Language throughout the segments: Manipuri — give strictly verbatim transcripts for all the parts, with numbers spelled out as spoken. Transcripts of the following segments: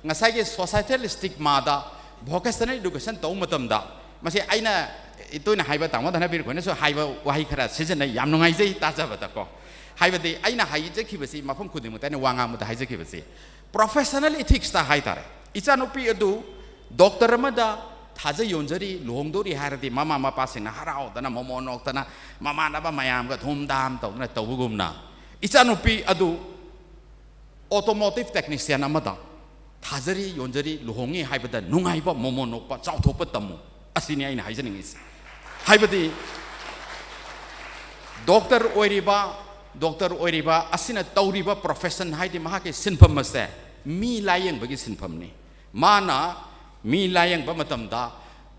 ꯉꯁꯥꯏꯒꯤ societal stigmaꯗ vocational education ꯇꯧꯕ ꯃꯇꯝꯗ, ꯃꯁꯤ ꯑꯩꯅ ꯇꯣꯏꯅ ꯍꯥꯏꯕ, ꯇꯥꯃꯣ ꯙꯅꯕꯤꯔ ꯈꯣꯏꯅꯁꯨ ꯍꯥꯏꯕ ꯋꯥꯍꯩ ꯈꯔ ꯁꯤꯖꯤꯟꯅꯩ, ꯌꯥꯝ ꯅꯨꯡꯉꯥꯏꯖꯩ ꯇꯥꯖꯕꯗꯀꯣ꯫ ꯍꯥꯏꯕꯗꯤ ꯑꯩꯅ ꯍꯥꯏꯖꯈꯤꯕꯁꯤ, ꯃꯐꯝ ꯈꯨꯗꯤꯡꯃꯛꯇ ꯑꯩꯅ ꯋꯥ ꯉꯥꯡꯕꯗ ꯍꯥꯏꯖꯈꯤꯕꯁꯤ, professional ethicsꯇ ꯍꯥꯏꯇꯥꯔꯦ꯫ ꯏꯆꯥꯅꯨꯄꯤ ꯑꯗꯨ ꯗꯣꯛꯇꯔ ꯑꯃꯗ ꯊꯥꯖ ꯌꯣꯟꯖꯔꯤ, ꯂꯨꯍꯣꯡꯗꯣꯔꯤ ꯍꯥꯏꯔꯗꯤ ꯃꯃꯥ ꯃꯄꯥꯁꯤꯡꯅ ꯍꯔꯥꯎꯗꯅ, ꯃꯣꯃꯣꯟ ꯅꯣꯛꯇꯅ, ꯃꯃꯥꯟꯅꯕ ꯃꯌꯥꯝꯒ ꯙꯨꯝ ꯙꯥꯝ ꯇꯧꯗꯅ ꯇꯧꯕꯒꯨꯝꯅ, ꯏꯆꯥꯅꯨꯄꯤ ꯑꯗꯨ automotive technician ꯑꯃꯗ ꯊꯥꯖꯔꯤ, ꯌꯣꯟꯖꯔꯤ, ꯂꯨꯍꯣꯡꯉꯤ ꯍꯥꯏꯕꯗ ꯅꯨꯡꯉꯥꯏꯕ, ꯃꯣꯃꯣꯟ ꯅꯣꯛꯄ, ꯆꯥꯎꯊꯣꯛꯄ ꯇꯝꯃꯨ꯫ ꯑꯁꯤꯅꯤ ꯑꯩꯅ ꯍꯥꯏꯖꯅꯤꯡꯉꯤꯁꯦ꯫ ꯍꯥꯏꯕꯗꯤ ꯗꯣꯛꯇꯔ ꯑꯣꯏꯔꯤꯕ, ꯗꯣꯛꯇꯔ ꯑꯣꯏꯔꯤꯕ ꯑꯁꯤꯅ ꯇꯧꯔꯤꯕ profession ꯍꯥꯏꯗꯤ ꯃꯍꯥꯛꯀꯤ ꯁꯤꯟꯐꯝ ꯑꯁꯦ ꯃꯤ ꯂꯥꯌꯦꯡꯕꯒꯤ ꯁꯤꯟꯐꯝꯅꯤ꯫ ꯃꯥꯅ ꯃꯤ ꯂꯥꯌꯦꯡꯕ ꯃꯇꯝꯗ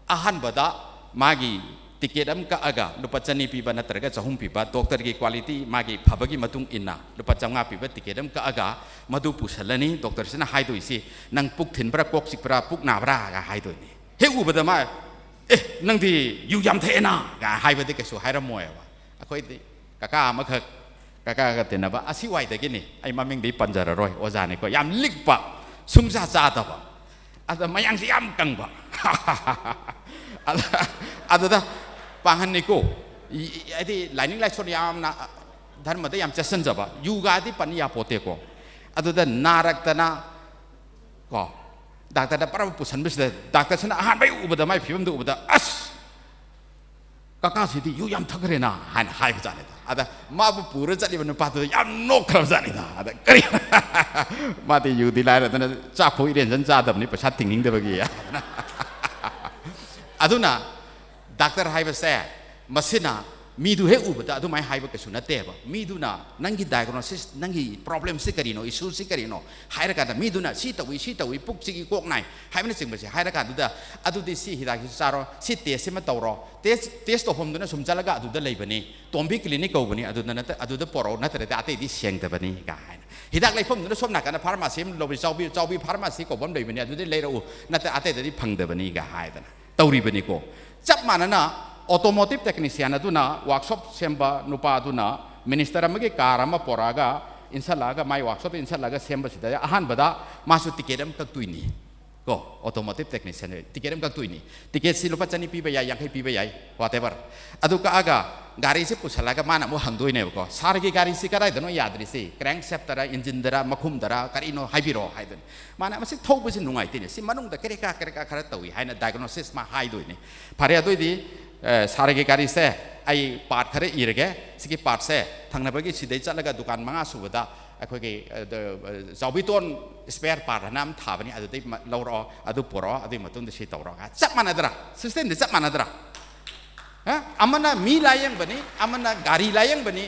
ꯑꯍꯥꯟꯕꯗ ꯃꯥꯒꯤ ticket ꯑꯃ ꯀꯛꯑꯒ, ꯂꯨꯄꯥ ꯆꯅꯤ ꯄꯤꯕ ꯅꯠꯇ꯭ꯔꯒ ꯆꯍꯨꯝ ꯄꯤꯕ, ꯗꯣꯛꯇꯔꯒꯤ quality ꯃꯥꯒꯤ ꯐꯕꯒꯤ ꯃꯇꯨꯡ ꯏꯟꯅ ꯂꯨꯄꯥ ꯆꯥꯝꯃꯉꯥ ꯄꯤꯕ ticket ꯑꯃ ꯀꯛꯑꯒ ꯃꯗꯨ ꯄꯨꯁꯜꯂꯅꯤ꯫ ꯗꯣꯛꯇꯔꯁꯤꯅ ꯍꯥꯏꯗꯣꯏꯁꯤ, "ꯅꯪ ꯄꯨꯛ ꯊꯤꯟꯕ꯭ꯔꯥ, ꯀꯣꯛ ꯆꯤꯛꯄ꯭ꯔꯥ, ꯄꯨꯛ ꯅꯥꯕ꯭ꯔꯥ?" ꯒ ꯍꯥꯏꯗꯣꯏꯅꯤ꯫ ꯍꯦꯛ ꯎꯕꯗ ꯃꯥ, "ꯑꯦ, ꯅꯪꯗꯤ ꯌꯨ ꯌꯥꯝ ꯊꯛꯑꯦꯅ" ꯒ ꯍꯥꯏꯕꯗꯤ ꯀꯩꯁꯨ ꯍꯥꯏꯔꯝꯃꯣꯏꯕ꯫ ꯑꯩꯈꯣꯏꯗꯤ ꯀꯀꯥ ꯑꯃꯈꯛ, ꯀꯀꯥꯒ ꯇꯤꯟꯅꯕ, ꯑꯁꯤ ꯋꯥꯏꯗꯒꯤꯅꯤ, ꯑꯩ ꯃꯃꯤꯡꯗꯤ ꯄꯟꯖꯔꯔꯣꯏ, ꯑꯣꯖꯥꯅꯤꯀꯣ, ꯌꯥꯝ ꯂꯤꯛꯄ, ꯁꯨꯡꯆꯥ ꯆꯥꯗꯕ, ꯑꯗ ꯃꯌꯥꯡꯁꯤ ꯌꯥꯝ ꯀꯪꯕ꯫ ꯑꯗ-, ꯑꯗꯨꯗ ꯄꯥꯡꯍꯟꯅꯤꯀꯣ, ꯏ-, ꯏ-, ꯍꯥꯏꯗꯤ ꯂꯥꯏꯅꯤꯡ ꯂꯥꯏꯁꯣꯟ ꯌꯥꯝꯅ, ꯙꯔꯃꯗ ꯌꯥꯝ ꯆꯦꯠꯁꯤꯟꯖꯕ, ꯌꯨꯒꯥꯗꯤ ꯄꯟ ꯌꯥꯄꯣꯠꯇꯦꯀꯣ꯫ ꯑꯗꯨꯗ ꯅꯥꯔꯛꯇꯅ ꯀꯣ, ꯗꯥꯛꯇꯔꯗ ꯄꯨꯔꯥ ꯄꯨꯁꯟꯕꯁꯤꯗ, ꯗꯥꯛꯇꯔꯁꯤꯅ ꯑꯍꯥꯟꯕ ꯎꯕꯗ, ꯃꯥꯏ ꯐꯤꯕꯝꯗꯨ ꯎꯕꯗ, "ꯑꯁ, ꯀꯀꯥꯁꯤꯗꯤ ꯌꯨ ꯌꯥꯝ ꯊꯛꯈ꯭ꯔꯦꯅ" ꯍꯥꯏꯅ ꯍꯥꯏꯕꯖꯥꯠꯅꯤꯗ꯫ ꯑꯗ ꯃꯥꯕꯨ ꯄꯨꯔ ꯆꯠꯂꯤꯕ ꯅꯨꯄꯥꯗꯨꯗ ꯌꯥꯝ ꯅꯣꯛꯈ꯭ꯔꯕꯖꯥꯠꯅꯤꯗ꯫ ꯑꯗ ꯀꯔꯤ, ꯃꯥꯗꯤ ꯌꯨꯗꯤ ꯂꯥꯏꯔꯗꯅ ꯆꯥꯛꯐꯥꯎ ꯏꯔꯦꯟꯖꯟ ꯆꯥꯗꯕꯅꯤ, ꯄꯩꯁꯥ ꯇꯤꯡꯅꯤꯡꯗꯕꯒꯤ꯫ ꯑꯗꯨꯅ ꯗꯥꯛꯇꯔ ꯍꯥꯏꯕꯁꯦ, ꯃꯁꯤꯅ ꯃꯤꯗꯨ ꯍꯦꯛ ꯎꯕꯗ ꯑꯗꯨꯃꯥꯏꯅ ꯍꯥꯏꯕ ꯀꯩꯁꯨ ꯅꯠꯇꯦꯕ꯫ ꯃꯤꯗꯨꯅ ꯅꯪꯒꯤ diagnosis, ꯅꯪꯒꯤ problemꯁꯤ ꯀꯔꯤꯅꯣ, issueꯁꯤ ꯀꯔꯤꯅꯣ ꯍꯥꯏꯔꯀꯥꯟꯗ, ꯃꯤꯗꯨꯅ "ꯁꯤ ꯇꯧꯏ, ꯁꯤ ꯇꯧꯏ, ꯄꯨꯛ ꯆꯤꯛꯏ, ꯀꯣꯛ ꯅꯥꯏ" ꯍꯥꯏꯕꯅꯆꯤꯡꯕꯁꯦ ꯍꯥꯏꯔꯀꯥꯟꯗꯨꯗ, "ꯑꯗꯨꯗꯤ ꯁꯤ ꯍꯤꯗꯥꯛꯁꯤ ꯆꯥꯔꯣ, ꯁꯤ test ꯑꯃ ꯇꯧꯔꯣ, test, test ꯇꯧꯐꯝꯗꯨꯅ ꯁꯨꯝ ꯆꯠꯂꯒ ꯑꯗꯨꯗ ꯂꯩꯕꯅꯤ, ꯇꯣꯝꯕꯤ clinic ꯀꯧꯕꯅꯤ, ꯑꯗꯨꯗ ꯅꯠꯇ-, ꯑꯗꯨꯗ ꯄꯣꯔꯛꯑꯣ, ꯅꯠꯇ꯭ꯔꯗꯤ ꯑꯇꯩꯗꯤ ꯁꯦꯡꯗꯕꯅꯤ" ꯀꯥꯏꯅ꯫ "ꯍꯤꯗꯥꯛ ꯂꯩꯐꯝꯗꯨꯅ ꯁꯣꯝ ꯅꯥꯀꯟꯗ pharmacy ꯑꯃ ꯂꯧꯕꯤ, ꯆꯥꯎꯕꯤ, ꯆꯥꯎꯕꯤ pharmacy ꯀꯧꯕ ꯑꯃ ꯂꯩꯕꯅꯤ, ꯑꯗꯨꯗꯤ ꯂꯩꯔꯛꯎ, ꯅꯠꯇ ꯑꯇꯩꯗꯗꯤ ꯐꯪꯗꯕꯅꯤꯒ" ꯍꯥꯏꯗꯅ ꯇꯧꯔꯤꯕꯅꯤꯀꯣ꯫ ꯆꯞ ꯃꯥꯟꯅꯅ automotive technician ꯑꯗꯨꯅ, workshop ꯁꯦꯝꯕ ꯅꯨꯄꯥ ꯑꯗꯨꯅ minister ꯑꯃꯒꯤ car ꯑꯃ ꯄꯣꯔꯛꯑꯒ, ꯏꯟꯁꯜꯂꯛꯑꯒ, ꯃꯥꯏ ꯋꯥꯔꯛꯁꯣꯞꯇ ꯏꯟꯁꯜꯂꯛꯑꯒ ꯁꯦꯝꯕꯁꯤꯗ ꯑꯍꯥꯟꯕꯗ ꯃꯥꯁꯨ ꯇꯤꯀꯦꯠ ꯑꯃ ꯀꯛꯇꯣꯏꯅꯤ꯫ ꯀꯣ, automotive technician ꯇꯤꯀꯦꯠ ꯑꯃ ꯀꯛꯇꯣꯏꯅꯤ꯫ ꯇꯤꯀꯦꯠꯁꯤ ꯂꯨꯄꯥ ꯆꯅꯤ ꯄꯤꯕ ꯌꯥꯏ, ꯌꯥꯡꯈꯩ ꯄꯤꯕ ꯌꯥꯏ, whatever꯫ ꯑꯗꯨ ꯀꯛꯑꯒ ꯒꯥꯔꯤꯁꯤ ꯄꯨꯁꯜꯂꯒ ꯃꯥꯅ ꯑꯃꯨꯛ ꯍꯪꯗꯣꯏꯅꯦꯕꯀꯣ, "ꯁꯥꯔꯒꯤ ꯒꯥꯔꯤꯁꯤ ꯀꯗꯥꯏꯗꯅꯣ ꯌꯥꯗ꯭ꯔꯤꯁꯤ? ꯀ꯭ꯔꯦꯡ ꯁꯦꯞꯇꯔ, ꯏꯟꯖꯤꯟꯗꯔ, ꯃꯈꯨꯝꯗꯔ, ꯀꯔꯤꯅꯣ ꯍꯥꯏꯕꯤꯔꯛꯑꯣ" ꯍꯥꯏꯗꯣꯏꯅꯤ꯫ ꯃꯥꯅ, "ꯃꯁꯤ ꯊꯧꯕꯁꯤ ꯅꯨꯡꯉꯥꯏꯇꯦꯅꯦ, ꯁꯤ ꯃꯅꯨꯡꯗ ꯀꯔꯤ ꯀꯥ ꯀꯔꯤ ꯀꯥ ꯈꯔ ꯇꯧꯏ" ꯍꯥꯏꯅ diagnosis ꯃꯥ ꯍꯥꯏꯗꯣꯏꯅꯤ꯫ "ꯐꯔꯦ, ꯑꯗꯨꯑꯣꯏꯗꯤ ꯑꯦ, ꯁꯥꯔꯒꯤ ꯒꯥꯔꯤꯁꯦ ꯑꯩ part ꯈꯔ ꯏꯔꯒꯦ, ꯁꯤꯒꯤ partꯁꯦ ꯊꯪꯅꯕꯒꯤ ꯁꯤꯗꯩ ꯆꯠꯂꯒ ꯗꯨꯀꯥꯟ ꯃꯉꯥ ꯁꯨꯕꯗ ꯑꯩꯈꯣꯏꯒꯤ, ꯑ, ꯗ-, ꯑ, ꯆꯥꯎꯕꯤꯇꯣꯟ spare part ꯍꯥꯏꯅ ꯑꯃ ꯊꯥꯕꯅꯤ, ꯑꯗꯨꯗꯩ ꯃ-, ꯂꯧꯔꯛꯑꯣ, ꯑꯗꯨ ꯄꯨꯔꯛꯑꯣ, ꯑꯗꯨꯒꯤ ꯃꯇꯨꯡꯗ ꯁꯤ ꯇꯧꯔꯣ" ꯍꯥꯏ꯫ ꯆꯞ ꯃꯥꯟꯅꯗ꯭ꯔꯥ? Systemꯗꯤ ꯆꯞ ꯃꯥꯟꯅꯗ꯭ꯔꯥ? ꯑ? ꯑꯃꯅ ꯃꯤ ꯂꯥꯌꯦꯡꯕꯅꯤ, ꯑꯃꯅ ꯒꯥꯔꯤ ꯂꯥꯌꯦꯡꯕꯅꯤ꯫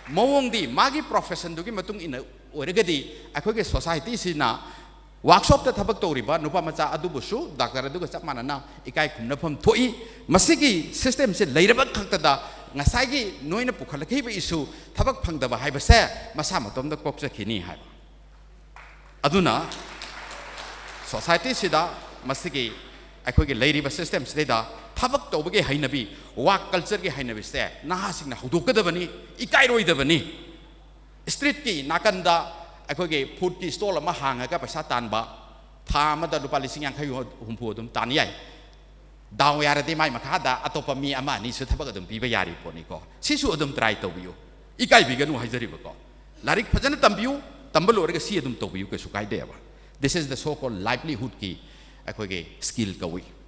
ꯃꯑꯣꯡꯗꯤ ꯃꯥꯒꯤ professionꯗꯨꯒꯤ ꯃꯇꯨꯡ ꯏꯟꯅ ꯑꯣꯏꯔꯒꯗꯤ ꯑꯩꯈꯣꯏꯒꯤ societyꯁꯤꯅ workshopꯇ ꯊꯕꯛ ꯇꯧꯔꯤꯕ ꯅꯨꯄꯥ ꯃꯆꯥ ꯑꯗꯨꯕꯨꯁꯨ doctor ꯑꯗꯨꯒ ꯆꯞ ꯃꯥꯟꯅꯅ ꯏꯀꯥꯏ ꯈꯨꯝꯅꯐꯝ ꯊꯣꯛꯏ꯫ ꯃꯁꯤꯒꯤ systemꯁꯦ ꯂꯩꯔꯕ ꯈꯛꯇꯗ ꯉꯁꯥꯏꯒꯤ ꯅꯣꯏꯅ ꯄꯨꯈꯠꯂꯛꯈꯤꯕ issue, ꯊꯕꯛ ꯐꯪꯗꯕ ꯍꯥꯏꯕꯁꯦ ꯃꯁꯥ ꯃꯇꯣꯝꯗ ꯀꯣꯛꯆꯈꯤꯅꯤ ꯍꯥꯏꯕ꯫ ꯑꯗꯨꯅ societyꯁꯤꯗ ꯃꯁꯤꯒꯤ ꯑꯩꯈꯣꯏꯒꯤ ꯂꯩꯔꯤꯕ systemꯁꯤꯗꯩꯗ ꯊꯕꯛ ꯇꯧꯕꯒꯤ ꯍꯩꯅꯕꯤ, work cultureꯒꯤ ꯍꯩꯅꯕꯤꯁꯦ ꯅꯍꯥꯁꯤꯡꯅ ꯍꯧꯗꯣꯛꯀꯗꯕꯅꯤ, ꯏꯀꯥꯏꯔꯣꯏꯗꯕꯅꯤ꯫ Streetꯀꯤ ꯅꯥꯀꯟꯗ ꯑꯩꯈꯣꯏꯒꯤ foodꯀꯤ stall ꯑꯃ ꯍꯥꯡꯉꯒ ꯄꯩꯁꯥ ꯇꯥꯟꯕ, ꯊꯥ ꯑꯃꯗ ꯂꯨꯄꯥ ꯂꯤꯁꯤꯡ ꯌꯥꯡꯈꯩ ꯍꯨꯝꯐꯨ ꯑꯗꯨꯝ ꯇꯥꯟ ꯌꯥꯏ꯫ ꯗꯥꯎ ꯌꯥꯔꯗꯤ ꯃꯥꯏ ꯃꯈꯥꯗ ꯑꯇꯣꯞꯄ ꯃꯤ ꯑꯃ ꯑꯅꯤꯁꯨ ꯊꯕꯛ ꯑꯗꯨꯝ ꯄꯤꯕ ꯌꯥꯔꯤ ꯄꯣꯠꯅꯤꯀꯣ꯫ ꯁꯤꯁꯨ ꯑꯗꯨꯝ try ꯇꯧꯕꯤꯌꯨ, ꯏꯀꯥꯏꯕꯤꯒꯅꯨ ꯍꯥꯏꯖꯔꯤꯕꯀꯣ꯫ ꯂꯥꯏꯔꯤꯛ ꯐꯖꯅ ꯇꯝꯕꯤꯌꯨ, ꯇꯝꯕ ꯂꯣꯏꯔꯒ ꯁꯤ ꯑꯗꯨꯝ ꯇꯧꯕꯤꯌꯨ, ꯀꯩꯁꯨ ꯀꯥꯏꯗꯦꯕ꯫ This is the so called livelihoodꯀꯤ ꯑꯩꯈꯣꯏꯒꯤ skill ꯀꯧꯏ꯫